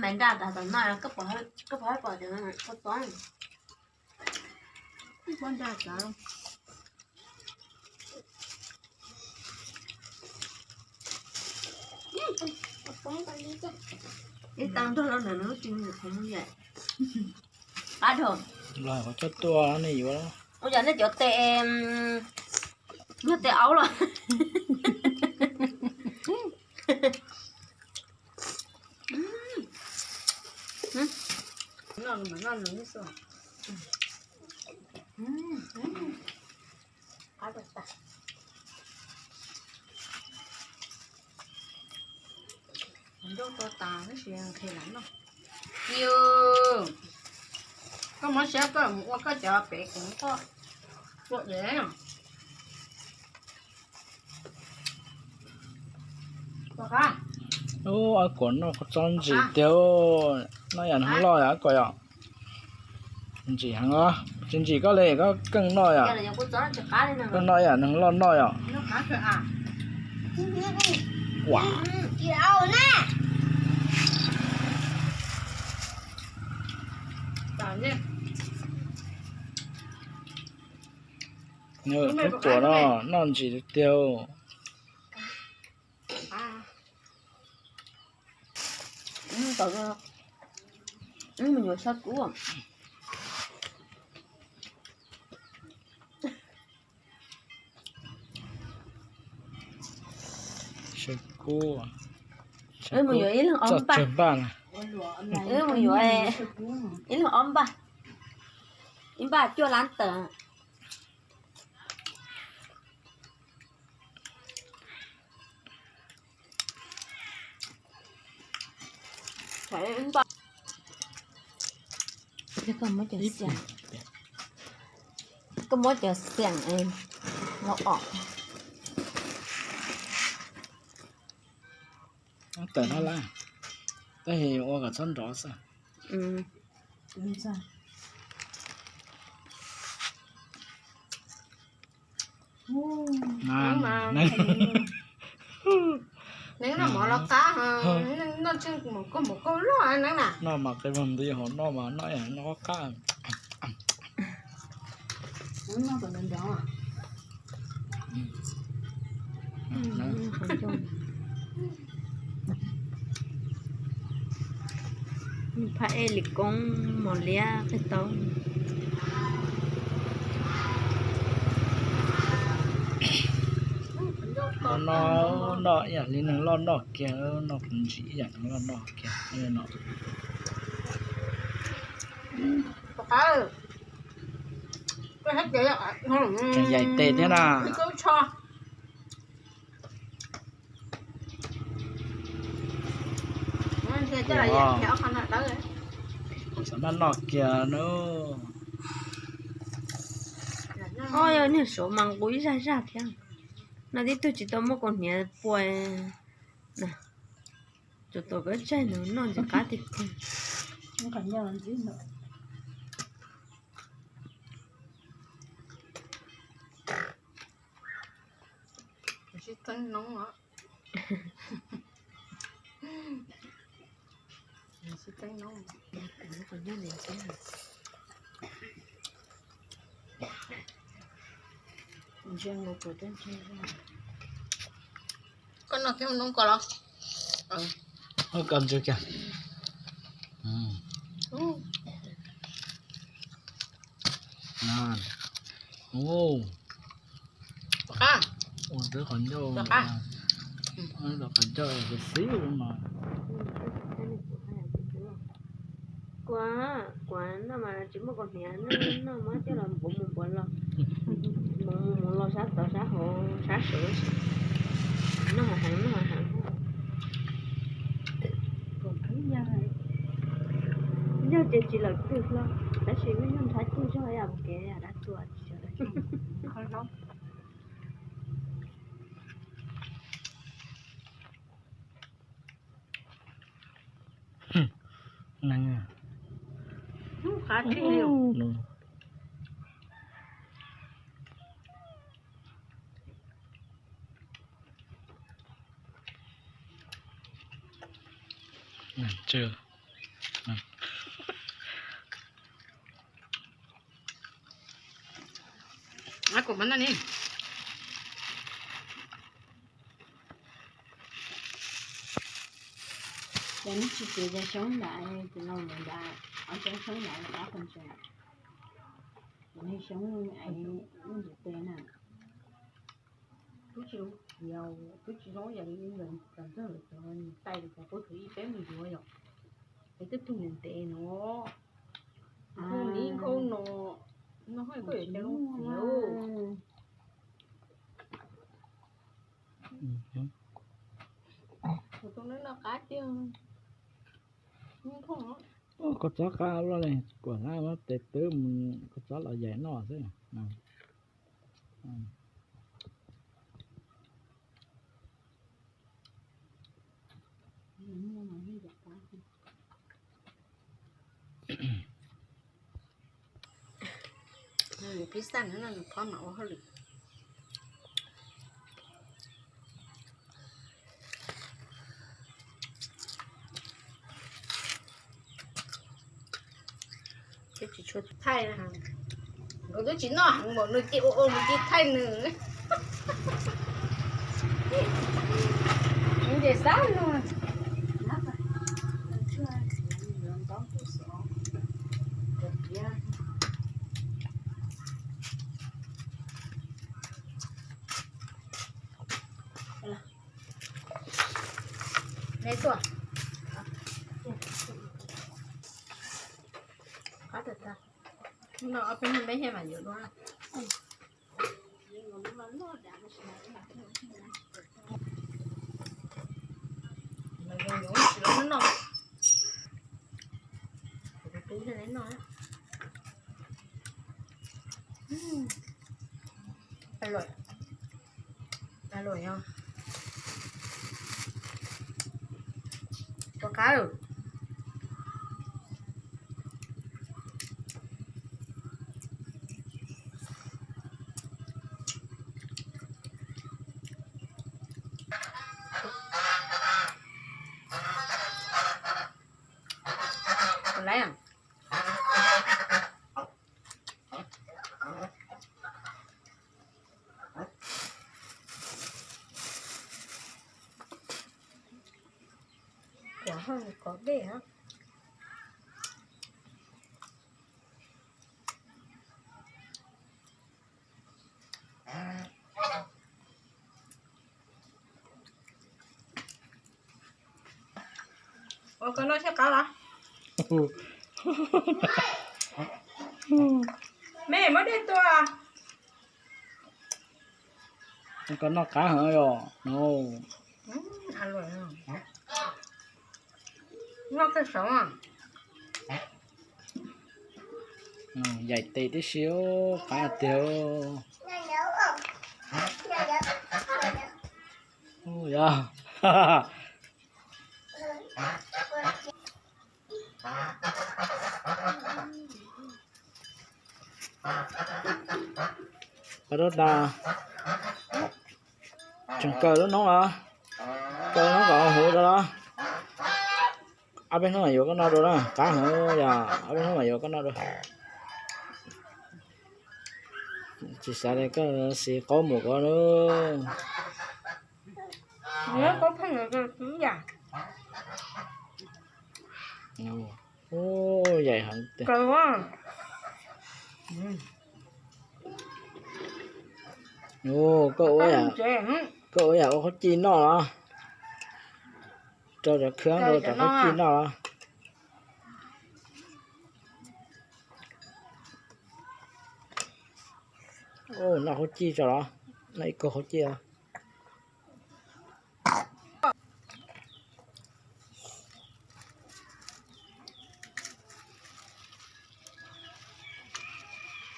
Maiv nra tas tom no, koj pom, koj pom, pom tias koj txob. Poj nra tas. Ib tag nrog los ntawm nws lub tswv yim qhov muag yam qab dhau. Los qhov coj tuaj nej yuav. Ua cas nej cov tes, nyob tes aub los. Nrauj tau tas tab sis nqhis lam noj. Yus, koj mob siab koj mus ua koj cov pem kuv koj ua es. Ub, ab kuam noj txob ntsim tiag, noj yam neeg loj yom ab kuam yom. Ntsim heev os, tsis ntsim koj li koj keej noj yom. Koj noj yam neeg loj noj yom. Kuam. Kuam no noj ntsim tiag. Mus yuav sab kub. Sab kub. Mus yuav ib leeg ob npaj. Mus yuav ib leeg ob npaj, ib npaj cuaj lab tawm. Koj muab cov xiam, koj muab cov xiam no os. Tawm no lawm, tab sis ua kom txhob nrov xwb. Neeg noj mov los qab, noj tsheej mov koj mov koj loj neeg na. Noj mas qe vog nti hauv no mas noj yam noj qab. Phaj ej lis koob mos liab qig tau. No noj ib yam li neeg loj noj kiag, noj ntsim ib yam neeg loj noj kiag no. Tseem yaim tes thiab na. Xav noj noj kiag na. Ob, yog niag saud mas nqus ib zaj zaj thiab. No tib tug tsis tau muaj kaus hniav pua. Tsuas tuav koj tsaig no noj ntxim qab tiag tiag. Sib teeb noob os. Sib teeb noob. Koj noj kiag noob ko los? Koj ntsw kiag. Ua ntawd qhov ncauj, qhov ncauj xib no. Kuv, kuv noj mas tsis muaj kaus hniav, noj mas coj los npuav mus npuav los, mus mus los sab tod sab hauv sab saud, noj heev noj heev. Yog ces tsis lawm twg hlo, tab sis muaj nyuag nrhab cug zog yam kev yam dab tuag. Neeg, neeg tsw, Ab, kuv mam noj ne. Ces neb tsis txiav cov xyoob ntawd, ces los mus ntawd, ob cov xyoob ntawd qab qhov ntsees, ces neb xyoob es lub ntiv tes na. Twb tsis zoo, twb tsis zoo yam li yam tam ntxawg lawm, cov tais lawm cov qub thaum ub peb mus yuav yom, es twb tug ntev ntev no, hu ni nkauj no, no haj koj yuav cov zoo txiv. Tus no qab tiag. Koj txob qab loj li, kuam hlab muab tes twb mus koj txob los yaim noj xwb. Phib xaj no nws phob mam ua hauj lwm. Tsis tshua thaij, nkawd twb tsis noj heev npaum nws ces ua ua nws cia thaij nws. Nws ces xav no. Neb tuaj. Qab tag tag. No ob peb hnub peb thiaj mam yuav dua. Tsis los noj. Kuv twb thiaj li noj. Ua luam yog rov qab lawm. Laiv. Kuam haj mus kov dej hab. Ua koj noj thiaj qab los? Me muab dej tua. Koj noj qab heev os. Noj kawg saud. Yaim tes tib si, qab tiag. Yog. Tseem kaw lub noob los, kaw noob kom huv rau los. Ob peb hnub mam yuav koj noj dua na, qab heev yog ob peb hnub mam yuav koj noj dua. Tsis xav li koj siv qaub mus ko na. Yaim heev tiag. Koj ua yam ua qhaub cij noj los, rau cov khab rau cov qhaub cij noj los. Noj qhaub cij tso los, noj ib kaug qhaub cij.